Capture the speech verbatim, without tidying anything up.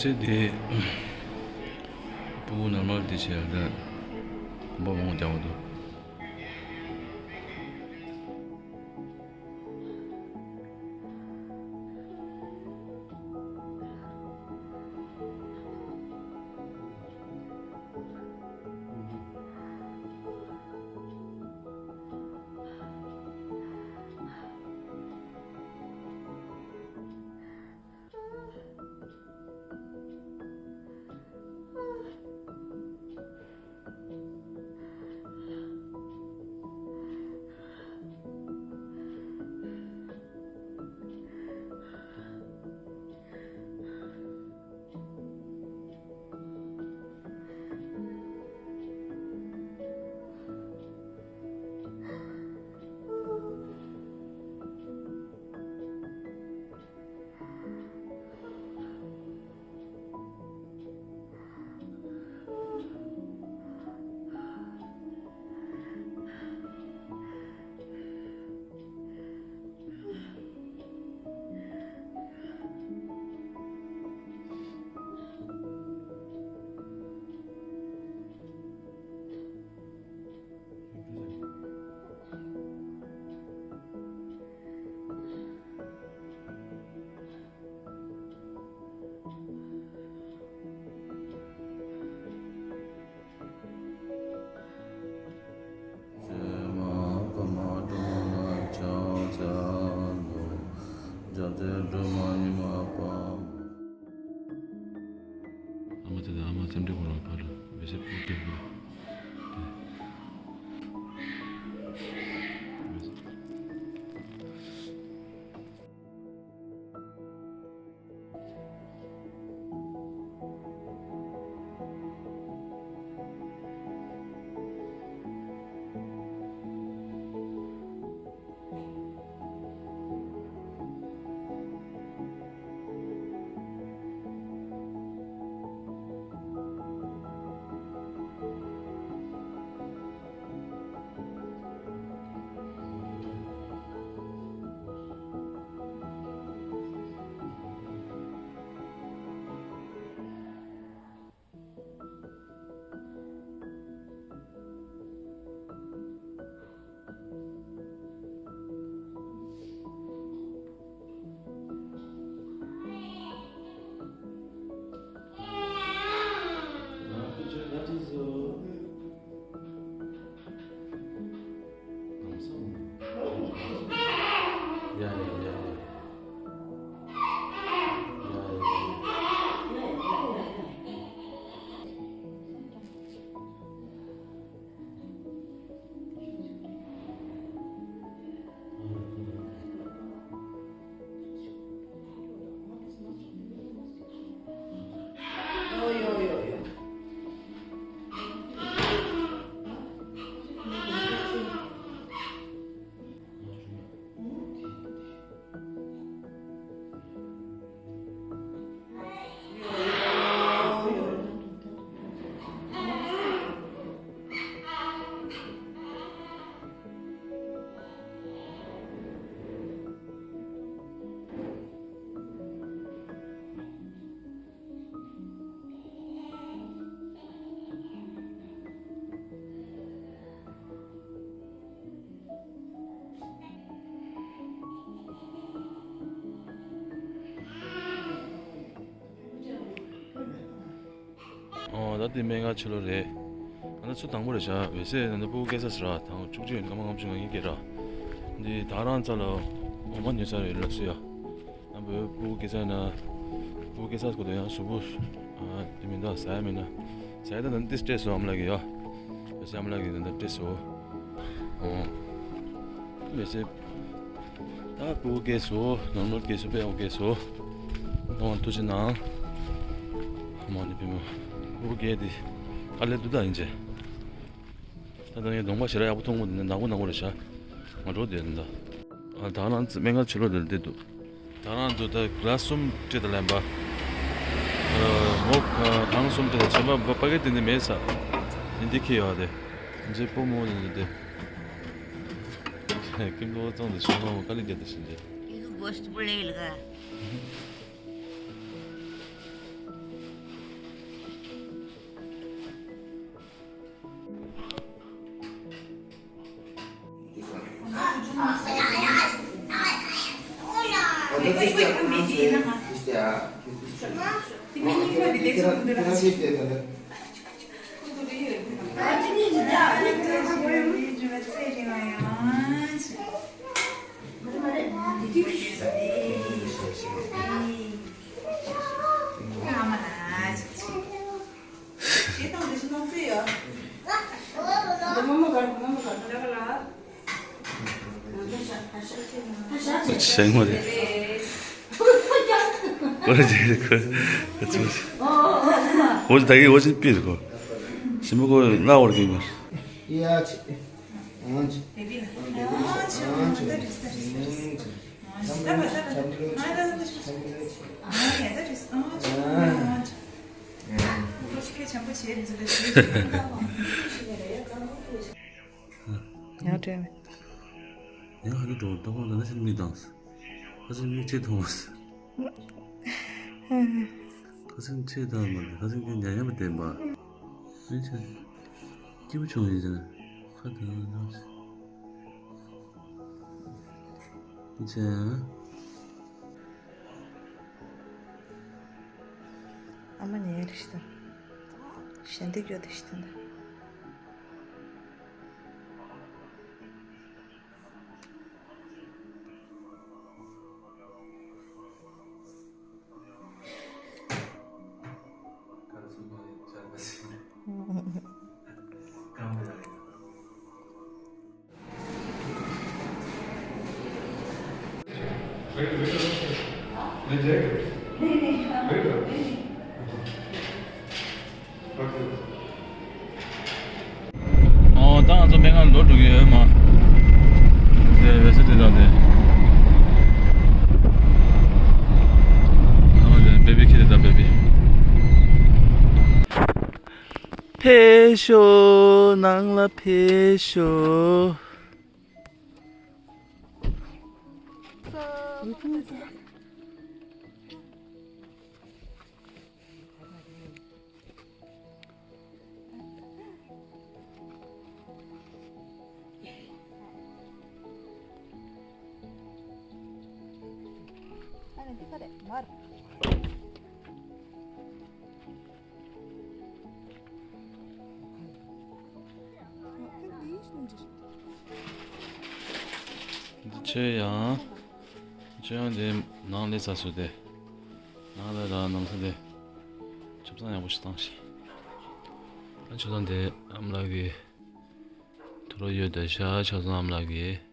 ཚེ་འདི་སྤུ་གུ་ནོར་མལ་དེ་བྱས་ད་གོམ་པ་མང་པོ་རྒྱག་པ་འདུག་ཨ་མ་དེ་དང་ཨ་མ་སེམས་ཁྲལ་ཁོ་རང་ཕར་ལ་བེ་སེ་པུ་ཏེ་པུ། ཨོ། ད་འདི་སྨན་ཁང་ཕྱི་ལོགས་རེད། ང་ཚོ་དང་པོ་རེད་བཞག་འོད་ཟེར་ནང་དུ་སྤུ་གུ་སྐྱེ་ས་ཟེར་བ་དང་བཅུ་གཅིག་ཡོད་སྐར་མ་ལྔ་བཅུ་ང་གཉིས་སྐྱེས་ར། འདི་ད་རང་རྩ་ལ་འོ་མ་ཉོ་ས་རེད་ལབ་སོང་ཡ། ཡང་བོད་སྤུ་གུ་སྐྱེ་ས་ན། སྤུ་གུ་སྐྱེ་ས་སྐོར་དུ་ཡང་གཟུགས་པོ། ཨ། དེ་མི་འདུག་ཟ་ཡ་མེད་ན། ཟ་ཡ་ད་ནི་ཏིས་སྤྲད་སོང་ཨ་མ་ལགས་ཀྱིས་ཡ། བེ་སེ་ཨ་མ་ལགས་ཀྱིས་ད་ལྟ་སྤྲད་སོང་། ཨོ། བེ་སེ། ད་སྤུ་གུ་སྐྱེས་སོང་། ནོར་མལ་སྐྱེས་སོང་། དཔེ་ཡག་པོ་སྐྱེས་སོང་། ཐུགས་རྗེ་གནང་། མ་ཎི་པདྨེ། སྤུ་གུ་སྐྱེས་དེ། ཨ་ལས་དུ་ད་ཡིན་ཅེ། ད་ལྟ་ངས་གདོང་པ་ཞེ་དྲག་ཡག་པོ་མཐོང་གི་མི་འདུག་ནག་པོ་ནག་པོ་རེད་ཤག་ང་འགྲོ་བསྡད་འདུག་ཨ། ད་ང་སྨན་ཁང་ཕྱི་ལོགས་འདིར་བསྡད་འདུག་ད་ང་ཚོ་ད་ག་ལ་གསུམ་སྤྲད་དང་ལེན་པ། ཨ། མོ་གང་གསུམ་སྤྲད་དང་། ཆེན་པ་པ་ཀེ་དེ་འདི་མེད་ས། འདི་འཁྱེར་ཡོང་དེ། འཇེ་པོ་མོ་འདི་འདི། ཀིམ་ལོ་ཙང་དུ་ཆུང་མ་མོ་དཀའ་ལས་རྒྱག་དུ་ཕྱིན་ཏེ། ཡུ་གུ་གོ་སྟོབས་ལས་ལ། Este, ah, este, ah. ཞེད་སྣང་རེད། ཁོ་རེ་ཅིག་རེད་ཁོ། ཁོ་ཚོ། འོ་ད་གི་འོ་ཅིག་པིར་ཁོ། ཞིམ་པོ་ཁོ་ལ་འོར་གི་མར། ཡ་ཆི། ཨང་ཆི། ཨང་ཆི། ཨང་ཆི། ཡང་དྲན། ཡང་ཧ་གི་འགྲོ་ལྟ་བ་ལ་ནི་ཤིན་མི་དང་། ཧ་ཅང་མིག་ཅེ་མཐོང་བ། ཧ་ཅང་ཆེ་དང་མ་རེད། ཧ་ཅང་གི་ཉ་ཉམས་ལྡན་པ། མི་ཆེ། སྐྱིད་པོ་བྱུང་ཡིན་ཟེར། ཁ་དང་ནང་ཆེ། ཨ་མ་ཉལ་རེ་ཞིག་དང་། ཞལ་འདེབས་ཡོད་དེ་ཞིག་དང་། ཨོ། ད་ང་ཚོ་སྨན་ཁང་ལོག་འགྲོ་གི་ཡོད་མ། དེ་བེ་སི་དེ་དང་དེ། ཨོ་དེ་བེ་བི་ཁྱེར་དེ་དང་བེ་བི། ཕེབས་ཤོག་ནང་ལ་ཕེབས་ཤོག་ཨ་ནི་འདི་ག་རེད་མར། འདི་ཆོས་ཡང་། ཆོས་ཡང་དེ་ནང་ལས་ཚ་སུ་དེ། ནང་ལ་ར་ནང་ས་དེ། ཆབ་གསང་ཡག་པོ་ཞིག་བཏང་ཤིག་ཨ་ཆོས་དང་དེ་ཨམ་ལགས་ཀྱི། ཐུ་རོ་ཡོད་དེ་ཤ་ཆབ་གསང་ཨམ་ལགས་ཀྱི།